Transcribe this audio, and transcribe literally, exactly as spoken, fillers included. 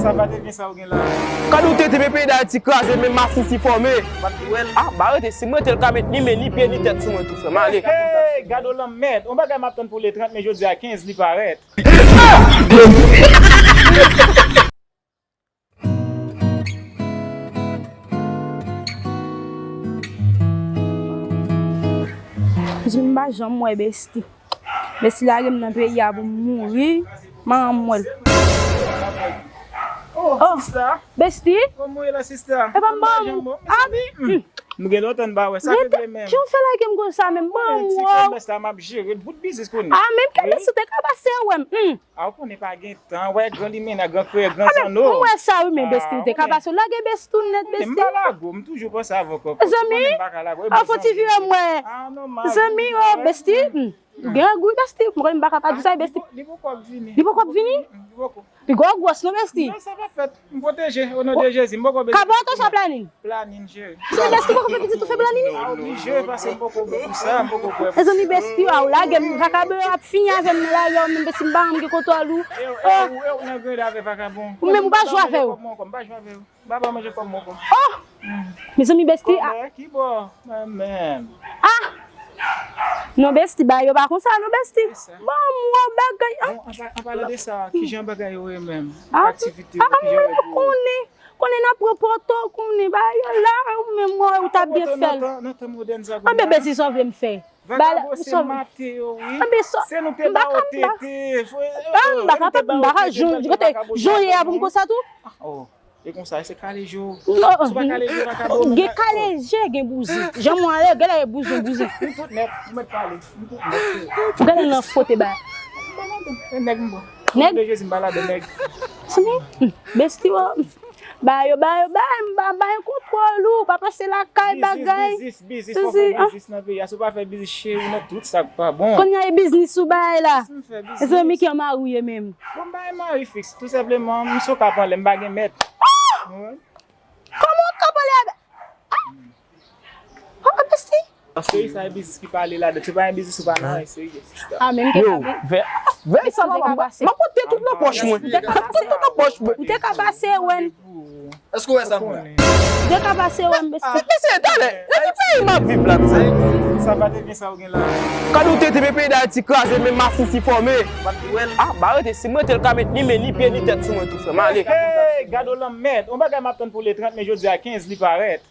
Sa pa te byen sa ou gen la. Gad ou tete men peyi Dayiti kraze, men masin si fòme. Ou pa t pou wè l. Ah, ba rete, si m rete l ka met ni men, ni pye, ni tèt sou mwen tou, frè m, ale. Hey, gad ou lanmèd. On bagay m ap tann pou le trant, men jodi a kenz li parèt. Di m pa janm wè Besti. Besti lage m nan peyi a pou m mouri. Manman m wè l. Oh, sista. Besti? Kòman w ye la, sista? E pa m ban m. Ah, hmm. M gen lontan m pa wè. Sa k regle menm? Jan w fè lage m konsa menm? Ban m wè. Ti kòmès la m ap jere bout biznis kounye a. Ah, menm ke Besti te ka pase wè m. Hmm. A, ou konnen pa gen tan. Wè, gran limena, gran kreyè, gran zanno. M wè sa wi, men Besti, ou te ka pase. Lage Besti w nèt, Besti. M pa lage w, m toujou panse avè w ankò. Zanmi? Ou konnen m pa ka lage w. Ah, fò ti vire m wè. Ah, nòmal. Zanmi, oh, Besti. Hmm. Ou gen gou, Besti. M konnen m pa ka pa di sa, Besti. Li poko ap vini. Li poko ap vini? Li poko. Piga w gwòs non, Besti. Non, sa p ap fèt. M pwoteje, o non de Jezi, m poko bezwen. Ka ba w atansyon a Planin. Planin, cheri. Se Besti poko fè pitit ou fè Planin? A, oblije, paske m poko bon pou sa, m poko prè pou sa. Mezanmi, Besti, a, ou lage m, vakabon yo ap fini avè m nan lari a, ou menm Besti, m pa janm gen kontwòl ou. E, e, ou, e, ou nan grenda avè vakabon. Ou menm, ou pa jwe avè yo. M pa jwe avè yo. M pa ba manje kòb mwen ankò. Oh! Mezanmi, Besti, a. Kòmè, ki bò? Mwen menm. Ah! Non, Besti, bagay yo pa konsa, non, Besti. Bon, mwen bagay, ah. Bon, an pa-, an palan de sa, kijan bagay yo ye menm? Ah, aktivite yo, ah, kijan yo ye pou ou? Konnen, konnen n ap pran poto, konnen bagay yo la, ou menm, ou ta byen fè l. Nan tan modèn sa, kounye a. Anben, Besti, sa w vle m fè? Vakabon se mate yo, wi. Anben, sa, se nou te ba yo tete. Ah, m pa kapab, m pa ka, jan w ye a pou m konsa tou. Oh. E konsa, se kale je w. Non. Si w pa kale je, vakabon, gen kale je, gen bouzen. Jan mwen ale, gen lè e bouzen, bouzen. Nou tout nèg, ou mèt pale. Nou tout nèg. Ou gade nan fote ba. Nèg m bon. Nèg? De Jezi, m pa ladan nèg. Sini? Hmm. Besti, w ba yo, ba yo, ba yo, m ba, ba yo kontwòl ou, pa pase lakay bagay. Biznis, biznis, biznis, fò fè biznis nan peyi a. Si w pa fè biznis, cheri, ou nan tout sa k pa bon. Kounye a e biznis ou bay la. Si m fè biznis. Zanmi ki an mari w ye menm. Bon, m pa gen mari fiks. Tou senpleman, m se w k ap anlè, m pa gen mèt. Ah! Wi. Kòman w k ap anlè avè, ah! Papa Besti? Paske sa e biznis ki pale ladan. Se pa yon biznis ou pa nan yon serye, sista. Ah, men m te ka veye sa, m ap pote tout nan pòch mwen. M ap pote tout nan pòch mwen. Ou te ka pase wè m. Èske w wè sa m wè? Ou te ka pase wè m, Besti. Mesye, talè, nan ki peyi m ap viv la, mesye? Sa pa te byen sa ou gen la. Gad ou tete men peyi Dayiti kraze, men masin si fòme. Ou pa t pou wè l. Ah, ba rete, si m rete l ka met ni men, ni pye, ni tèt sou mwen tou, frè m, ale. Hey, gad ou lanmèd. On bagay m ap tann pou le trant, men jodi a kenz li parèt.